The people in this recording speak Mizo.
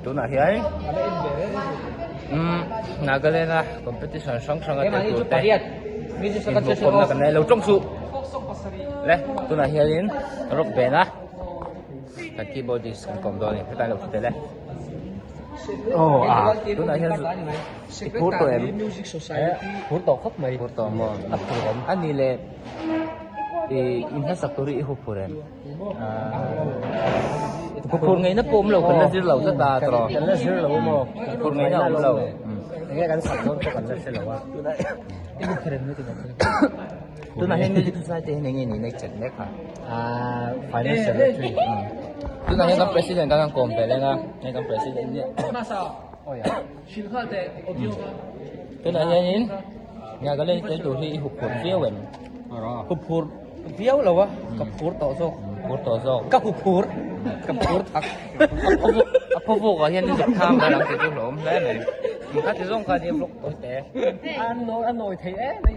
Tunah hian Nagaland a competition hrang hrang a tel tur te inhmuhkhawmna kan nei lo tawng suh le tunah hianin rock band a kan keyboardist kan kawm dawn a ni hetlai lo thu tel e tunah hian i phur tawh em phur tawh khawp mai phur tawh maw a phur awm a ni le i inhmasak tur hi i huphur em? Huphur ngeina pawh awm lo kan la zir lo tlat a tawh. Kan la zir lo maw? Huphur ngeina awm lo. Enge kan sak dawn pawh kan la hre lo a. Tunah hian music society hian enge nih na i chelh mek a? Finance secretary. Tunah hian kan president kan kawm ve leng a, hei kan president nia. Tunah hianin Nagaland tel tur hi i huphur viau em? Huphur viau lo a, ka phur tawh zawk. Phur tawh zawk. Ka huphur, ka phur thak. A phawvawk ah hian i zuk tham ber ang tih chu hlauhawm hle mai. Kha ti zawng kha nia vlog tawi te. A nawi thei em mai.